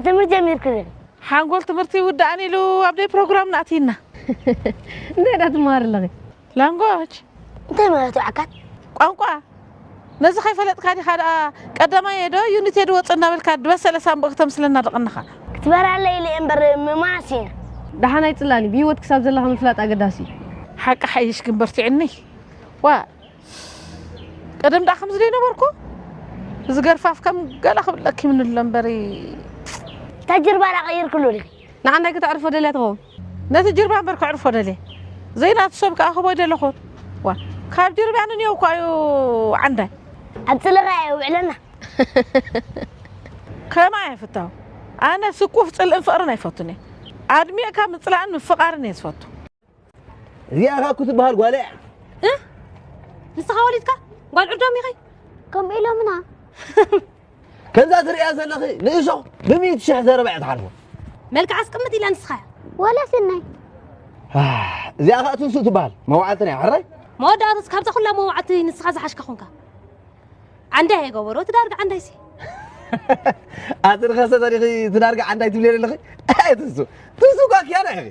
ትምህርቲ ጀሚርኩ። ሓንጎል ትምህርቲ ይውዳእን ኢሉ ኣብ ደይ ፕሮግራም ናእቲና። እንታይ ዳ ትመሃር ኣለኺ? ላንጓጅ። እንታይ ማለት እዩ ዓካት? ቋንቋ። ነዚ ከይፈለጥካ ዲኻ ደኣ ቀዳማይ ዶ ዩኒት ዶ ወፅ እናበልካ ዝበሰለ ሳምቡእ ክተምስለና ደቐንኻ? ክትበራለ ኢለ እየ እምበር ምማስ ኢና። ደሓን ኣይፅላኒ፣ ብህይወት ክሳብ ዘለኻ ምፍላጥ ኣገዳሲ እዩ። ሓቂ ሓይሽ ግን በርቲዕኒ። ዋ፣ ቀደም ደኣ ከምዚ ዘይነበርኩ? እዚ ገርፋፍ ከም ገለ ክብለኪ ምንሎ እምበሪ። እታ ጅርባ ደኣ ቀይርክሉ ዲኺ? ንዓንዳይ ክተዕርፎ ደልያ ትኸውን። ነቲ ጅርባ እምበር ከዕርፎ ደልየ። ዘይናቱ ሰብ ከኣ ክቦ ደለኹን። ዋ፣ ካብ ጅርባ ንንየው እኳ እዩ ዓንዳይ። ኣብ ጽልኻ እየ ውዕለና። ከማ እየ ፍታው። ኣነ ስኩፍ ጽልእን ፍቕርን ኣይፈቱን እየ። ኣድሚቕካ ምጽላእን ምፍቓርን እየ ዝፈቱ። እዚኣ እኮ ትበሃል ጓል እያ። እ? ንስኻ ወሊድካ? ጓል ዕርዶም ኢኺ? ከምኡ ኢሎምና። ከምዛ ትርእያ ዘለኺ ንእሾኽ ብሚእቲ ሽሕ ዘረባ እያ ትሓልፎ። መልክዓ ኣስቅምጥ ኢላ ንስኻ እያ። ወላ ስናይ። ኣህ፣ እዚኣ ኸኣ ትንሱ ትበሃል። መዋዕልቲ ናይ ሕራይ? መወዳእታስ ካብዛ ኩላ መዋዕልቲ ንስኻ ዝሓሽካ ኾንካ። ዓንዳይ ኣይገበሮ፣ እቲ ዳርጋ ዓንዳይሲ። ኣቲ ንኸሰ ተሪኺ እቲ ዳርጋ ዓንዳይ ትብሊ ኣለኺ? ኣይ ትንሱ። ትንሱ እኳ ክያና ኢኺ።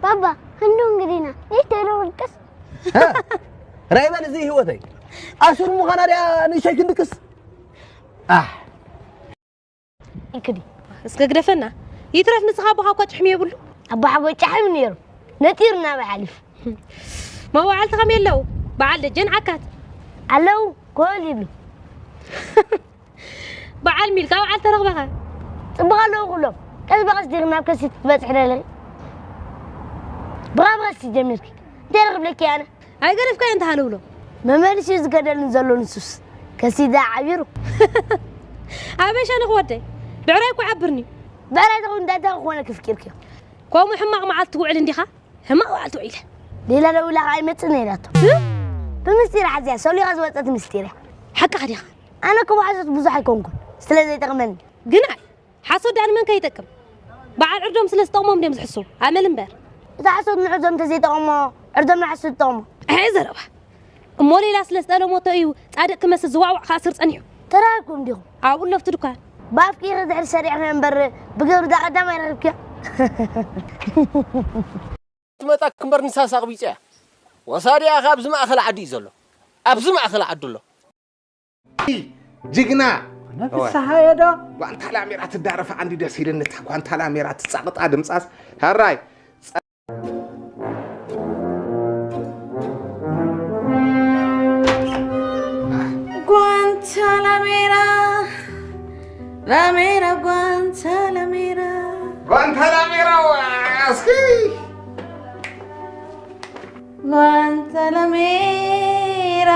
ባባ፣ ክንዱ እንግዲና። ይህ ተሎ ውልቅስ። እ? ራይ በል እዚ ህይወተይ። ኣሹር ምዃና ድያ ንእሸይ ክንድቅስ? ኣሕ። ይክዲ። እስከ ግደፈና። ይትረፍ ንስኻ ኣቦኻ እኳ ጭሕሚ የብሉ። ኣቦ ሓጎይ ጫሕሚ ነይሩ። ነጢሩ እናበይ ሓሊፉ። መዋዕልቲ ከመይ ኣለዉ? በዓል ደጀን ዓካት? ኣለዉ፣ ኮል ይብሉ። በዓል ሚልካ በዓል ተረኽበኸ? ጽቡቕ ኣለዉ ኩሎም። ቀስ ብቐስ ዲኺ ናብ ከሲት ክትበጽሒ ደለኺ? ብቐብቐስ ጀሚርኪ። እንታይ ረኽብለኪ ኣነ? ኣይገደፍካዮ እንተ ሃለውሎ። መመሊሱ እዩ ዝገደልን ዘሎ ንሱስ። ከሲዳ ዓቢሩ። ኣበይ ሸነኽ ወደይ? ብዕራይ እኮ ዓብርኒ። ብዕራይ ተኾይኑ እንታይ እንታይ ክኾነ ክፍኪርክዮ? ከምኡ ሕማቕ መዓልቲ ትውዕል እንዲኻ? ሕማቕ መዓልቲ ውዒለ። ሌላ ደዊላ ኸዓ ኣይመጽእን እየ ኢላቶ። እ? ብምስጢር ሓዚያ፣ ሰሊኻ ዝወጸት ምስጢር እያ። ሓቅኻ ዲኻ? ኣነ እኮ ብሓሶት ብዙሕ ኣይኮንኩን፣ ስለ ዘይጠቕመኒ። ግን ኣይ፣ ሓሶት ደኣ ንመን ከ ይጠቅም? በዓል ዕርዶም ስለ ዝጠቕሞም ድዮም ዝሕስዉ? ኣመል እምበር። እቲ ሓሶት ንዕርዶም እንተዘይጠቕሞ፣ ዕርዶም ንሓሶት ይጠቕሞ። ኣይ ዘረባ። እሞ ሌላ ስለ ዝጠለሞቶ እዩ ጻድቕ ክመስል ዝዋዕዋዕ ክኣስር ጸኒሑ። ተራኺብኩም ዲኹም? ኣብኡ ኣሎ ኣብቲ ድኳን። ብኣፍኪ ኢኺ ድሕሪ ሰሪዕኺ እምበር ብግብሪ እዛ ቀዳማይ ረኺብክያ። ትመጻ እምበር ንሳስ ኣቕቢጸያ። ወሳዲኣ ኸኣ ኣብዚ ማእኸል ዓዲ እዩ ዘሎ። ኣብዚ ማእኸል ዓዲ ኣሎ። ጅግና። ፍስሃየ ዶ? ጓንታላሜራ ትዳረፋ ኣንዲ ደስ ኢልኒ፣ እታ ጓንታላሜራ ትጻቕጣ ድምጻስ። ሕራይ። ጓንታላሜራ፣ ላሜራ፣ ጓንታላሜራ። ጓንታላሜራ፣ ዋ፣ እስኪ። ጓንታ ላሜራ፣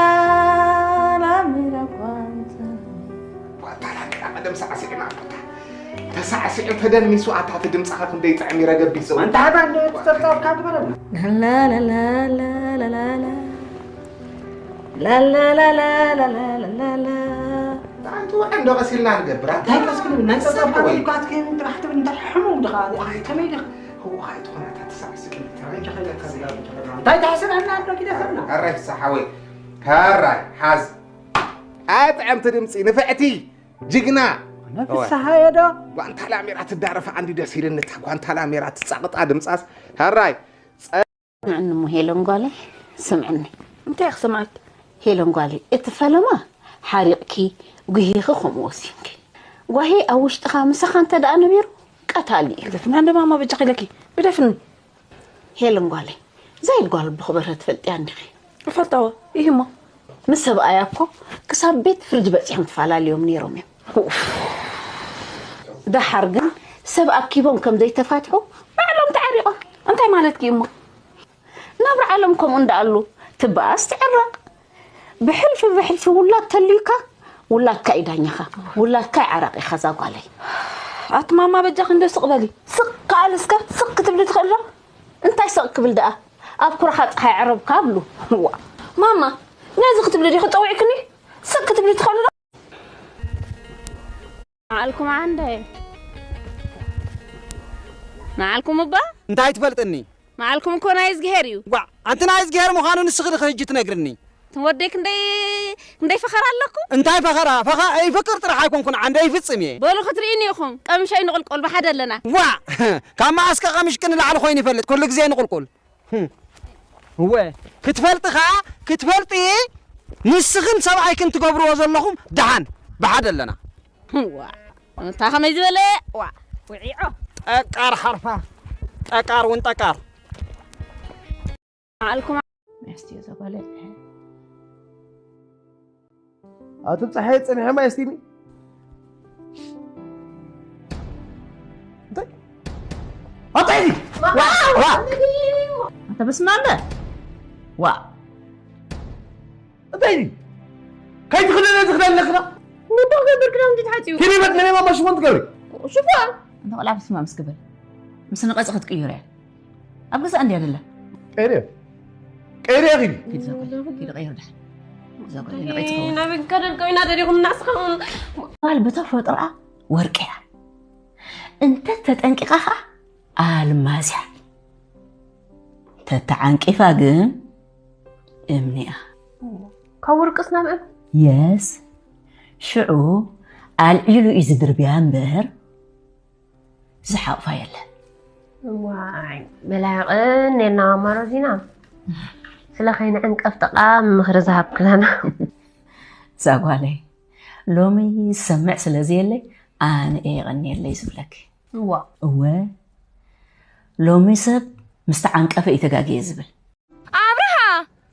ላሜራ ጓንታ። ጓንታ ላሜራ ቀደም ሳዕሲዕና ኣሎና። ተሳዕሲዑ ተደኒሱ ኣታ እቲ ድምፅኻ ክንደይ ጥዕም ይረገብ ይዘው። ኣንታ ሃባ እንደ ተጠብጣብካ ግበረና። ላላላላላላላ። ላላላላላላላ። ኣንቱ እንዶ ቀሲልና ንገብር። ኣታ እንታይ ቀስ ክንብል? ናይ ጸብጻብ ሓወይ። ካትኪን ጥራሕ ትብል እንታይ ሕሙም ድኻ? ከመይ ድኻ? ህወ፣ ኣይትኾን፣ ኣታ ትሳዕስዕ። እንታይ ተሓስብ ኣና ኣሎ ኪዳ ሰብና? ኣራይ ፍስሓ ሓወይ። ኣራይ ሓዝ። ኣጥዕምቲ ድምፂ፣ ንፍዕቲ፣ ጅግና። ኣነ ፍስሓየ ዶ? ጓንታ ላሜራ ትዳረፋ ኣንዲ ደስ ኢልኒ፣ እታ ጓንታ ላሜራ ትጻቕጣ ድምፃስ። ኣራይ። ስምዕኒ እሞ ሄለን ጓለይ፣ ስምዕኒ። እንታይ ክስምዓኪ? ሄለን ጓለይ፣ እቲ ፈለማ ሓሪቕኪ፣ ጉሂኺ ከምኡ ወሲንኪ። ጓሂ ኣብ ውሽጥኻ ምሳኻ እንተ ደኣ ነቢሩ፣ ቀታሊ እዩ። ግደፍኒ፣ ኣንደ ማማ በጃኺ ኢለኪ፣ ግደፍኒ። ሄለን ጓለይ፣ እዛ ኢድ ጓል ኣቦ ክበርሀ ትፈልጥያ እንዲኺ? እፈልጣ እወ፣ ኢሂ እሞ። ምስ ሰብኣያ እኮ ክሳብ ቤት ፍርዲ በጺሖም ተፈላለዮም ነይሮም እዮም። ኡፍ። ደሓር ግን ሰብ ኣኪቦም ከም ዘይተፋትሑ ባዕሎም ተዓሪቖም። እንታይ ማለትኪ እዩ እሞ? ናብራ ዓለም ከምኡ እንዳኣሉ ትበኣስ ትዕረቕ። ብሕልፊ ብሕልፊ ውላድ ተልዩካ፣ ውላድካ እዩ ዳኛኻ፣ ውላድካ እዩ ዓራቒኻ እዛ ጓለይ። ኣቲ ማማ በጃኺ እንዶ ስቕ በሊ። ስቕ ከኣል እስከ ስቕ ክትብሊ ትኽእሊ ዶ? እንታይ ስቕ ክብል ደኣ? ኣብ ኩራኻ ጸሓይ ዕረብካ ኣብሉ። እዋ። ማማ፣ ነዚ ክትብሊ ዲኺ ጸዊዕክኒ? ስቕ ክትብሊ ትኽእሊ ዶ? ንዓልኩም ዓንደ። ንዓልኩም እባ? እንታይ ትፈልጥኒ? ንዓልኩም እኮ ናይ እዝግሄር እዩ። ጓዕ፣ ኣንቲ ናይ እዝግሄር ምዃኑ ንስኺ ዲኺ ሕጂ ትነግርኒ? ወደይ ክንደይ ክንደይ ፈኸራ ኣለኩ። እንታይ ፈኸራ? ፈኻ ይፍቅር ጥራሕ ኣይኮንኩን፣ ዓንደ ይፍጽም እየ። በሉ ክትርእዩኒ ኢኹም። ቀምሸይ ንቕልቆል ብሓደ ኣለና። ዋ! ካብ መዓስከ ቀምሽክን ላዕሊ ኮይኑ ይፈልጥ? ኩሉ ግዜ ንቕልቁል። ህም። እወ፣ ክትፈልጢ ኸዓ፣ ክትፈልጢ ንስኽን ሰብኣይክን ትገብርዎ ዘለኹም ደሓን ብሓደ ኣለና። ዋ፣ እታ ኸመይ ዝበለ፣ ዋ፣ ውዒዖ። ጠቃር ሓርፋ፣ ጠቃር እውን ጠቃር። ዓልኩም። መስትዮ ዘጓለ። ኣቱም ጸሓይ ጸኒሐ ማይ ኣስቲኒ። እንታይ? ኣታይ! ዋ! ዋ! ኣታ በስመ ኣብ! ዋ! እንታይ! ከይትኽለለ ትኽለለ ክዳ? ንቦ ገበር ክዳውንቲ ተሓጺቡ። ኪዲ በት ነኔ ማማ ሽፎን ትገብሪ? ሽፎን? እንተ ቆልዓ በስመ ኣብ ምስ ግበር። ምስ ንቐጽ ክትቅይሮ እያ። ኣብ ገዛ እንድያ ደላ። ቀይርዮ። ቀይርዮ ኪዲ። ኪዲ ዘጓለ። ኪዲ ቀይር ደሓን። ዘጓለ ንቐጽ ከውን። ናበይ ከደልቀው ኢና ደዲኹም እናስኻውን። ጓል ብተፈጥሮኣ ወርቂ እያ። እንተ ተጠንቂቓ ኸዓ ኣልማዝ እያ። ተተዓንቂፋ ግን እምኒ እያ። ካብ ወርቅስ ናብ እም? የስ። ሽዑ ኣልዒሉ እዩ ዝድርብያ እምበር ዝሓቕፋ የለን። ዋይ፣ መላይቕን ኔና ማማ ሮዚና። ስለ ከይንዕንቀፍ ጠቓ ምኽሪ ዝሃብክናና። እዛ ጓለይ፣ ሎሚ ዝሰምዕ ስለ ዘየለይ፣ ኣነ እየ የቐንየለይ ዝብለኪ። እዋ። እወ፣ ሎሚ ሰብ ምስ ተዓንቀፈ እዩ ተጋግየ ዝብል። ኣብርሃ!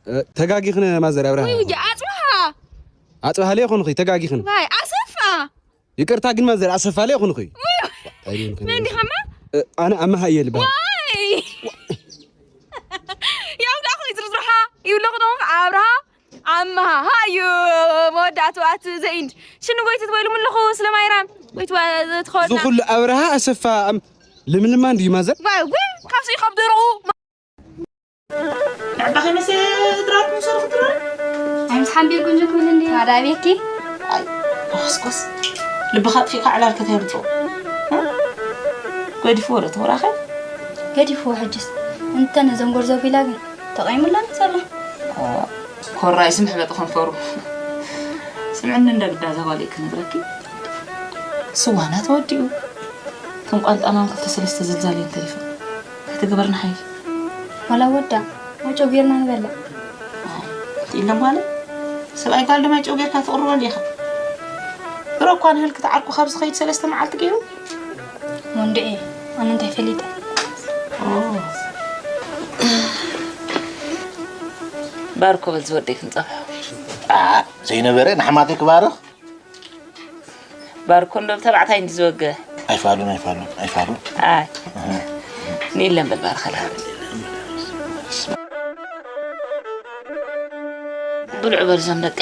እ፣ ተጋጊኽን ማዘር ኣብርሃ። ወይ ውየ፣ ኣጽብሃ! ኣጽብሃ ለይኮንኺ፣ ተጋጊኽን። ዋይ፣ ኣሰፋ! ይቅርታ ግን ማዘር ኣሰፋ ለይኮንኺ። ውይ! እንታይ ይሁን ከ? መን ዲኻ እማ? እ፣ ኣነ ኣመሃ እየ ልበሃል። ዋይ! ያው ዳኹ ይዝርዝርሃ፣ ይብለኹ ዶ ኣብርሃ፣ ኣመሃ፣ ሃዩ፣ መወዳእቱ ኣት ዘ ኢንድ። ሽኑ ጎይት ትበይሉ ምለኹ ስለ ማይራም፣ ጎይት ዋ-፣ ትኸወልና። እዚ ኩሉ ኣብርሃ ኣሰፋ ኣም-፣ ልምልማ እንድዩ ማዘር? ዋይ፣ ጉ፣ ካብዚ ካብ ደረቑ። ንዕባኺ መሰ ድራር ምሰሩ ክትድራር? ኣይ፣ ምስ ሓምቢር ጉንጆ ክብል እንድዩ። ታዲያ ቤኪ? ኣይ፣ ኮስኮስ። ልብኻ ኣጥፊእካ ዕላል ከተየምጽኦ። እ? ገዲፍዎ ዶ ተወራኸ? ገዲፍዎ ሕጅስ። እንተ ነዞም ጎርዞ ቢላ ግን ተቐይሙላን ዘሎ። እ፣ ኮራይ ስምሕ በጥ ከንፈሩ። ስምዕኒ እንደ ግዳ ዘጓለይ ክነግረኪ። ስዋና ተወዲኡ። ከም ቋንጣ ማን ክልተ ሰለስተ ዝልዛል እየን ተሪፈን። እንታይ ትግበርና ሓይ? ዋላ ወዳ፣ ማይጨው ጌርና ንበልዕ። ኣይ፣ ኢሎም ማለት? ሰብኣይ ጓል ድማ ጨው ጌርካ ትቕርበሉ ኢኻ። ድሮ እኳ ንህልክ ተዓርኩ ካብ ዝኸይድ ሰለስተ መዓልቲ ገይሩ። ወንድኤ፣ ኣነ እንታይ ፈሊጠ? ኦ። ባርኮ በል ዝወደይ ክንጸብሖ። ኣ፣ ዘይነበረ ንሓማተይ ክባርኽ? ባርኮ እንዶ ተባዕታይ እንዲ ዝወገ። ኣይፋሉን፣ ኣይፋሉን፣ ኣይፋሉን። ኣይ። እህ። ንኢለን በል ባርኸላ። ብልዑ በል እዞም ደቂ።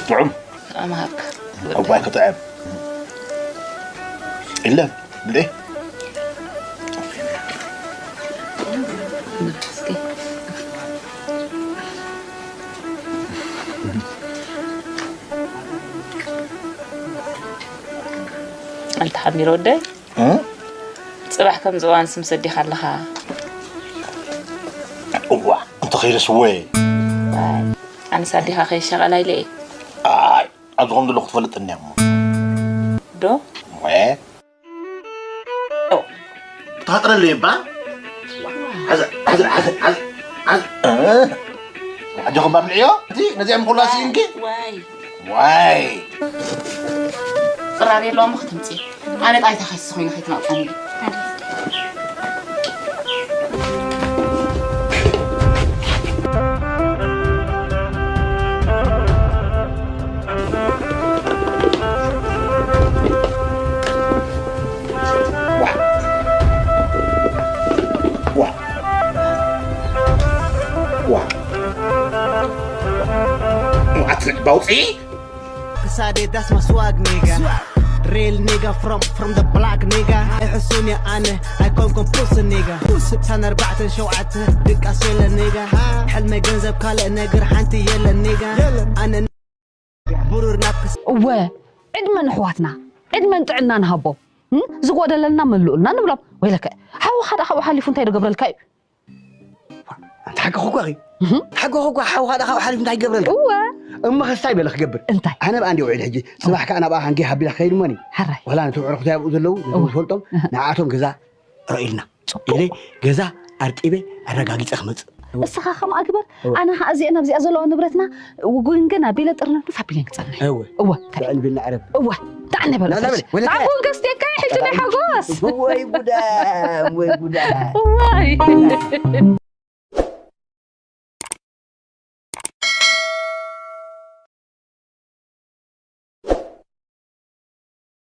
ጥዑም። ኣማሃክ። እዋይ ክጥዕም። ኢለ ብልዒ። ኣልተሓሚር ወደይ? እ? ጽባሕ ከም ዝዋንስ ምስ ኣዴኻ ኣለኻ። እዋ፣ እንተኸይደስ ወይ? ኣይ፣ ኣነስ ኣዴኻ ከይሸቐላ ኢለ እየ። ኣይ፣ ኣብዚ ከም ዘለኹ ትፈልጥ እንያ እሞ። ዶ? ወ? ተፈጥረለይ እባ። ሓዘ፣ ሓዘ፣ ሓዘ፣ ሓዘ፣ ሓዘ። እ? ኣጆኹም እባ ብልዕዮ። እቲ ነዚኦም ኩላ ስኢንኪ? ዋይ። ዋይ። ጽራር የለዎም ክትምጺ። ኣነ ጣይታ ከይሲ ኮይነ ከይትናውጣኒ። ዋ። ዋ። ዋ። ኣትልዕ ባውፂ። ክሳዴ ዳስ ማስዋግ ኔጋ። Real nigga from, from the block nigga. ኣይሕሱን እየ ኣነ ኣይኮንኩን ፑስ ኔጋ። ፑስ ታን ኣርባዕተን ሸውዓተ ድቃስ የለ ኔጋ። ሕልመ ገንዘብ ካልእ ነገር ሓንቲ የለ ኔጋ። ኣነ ብሩር ናብ ክስ- እወ፣ ዕድመ ንሕዋትና፣ ዕድመን ጥዕና ንሃቦም። እም? ዝጎደለልና መልኡልና ንብሎም። ወይለከ፣ ሓውኻ ደኣ ካብኡ ሓሊፉ እንታይ ዶ ገብረልካ እዩ? ኣንተ ሓቂ ኾኳ እዩ ሓቂ ኾኳ ሓውኻ ደኣ ካብኡ ሓሊፉ እንታይ ይገብረልካ? እወ። እሞ ኸስታይ በለ ክገብር እንታይ? ኣነ ብኣንዲ ውዒል ሕጂ ጽባሕ ከዓ ናብኣ ሃንጌ ሃቢላ ክኸይድ እሞኒ ሕራይ። ወላ ነቲ ብዕሮ ክታብኡ ዘለዉ ነቶም እወ። ዝፈልጦም ንዓቶም ገዛ ርኢልና ኢለ ገዛ ኣርጢበ ኣረጋጊፀ ክመፅእ እስኻ ከምኣ ግበር። ኣነ ከዓ እዚአ ናብዚኣ ዘለዋ ንብረትና ጉንግን ኣቢለ ጥርንፍ ኣቢለን ክፀንሕ። እወ እወ ብዕን ቢልና ዕረብ እወ። ዳዕነ በል ና፣ ና በል፣ ወለተ። ጣዕቡን ከስትየካ ሕጂ ናይ ሓጎስ ወይ ጉዳ ወይ ጉዳ እዋይ።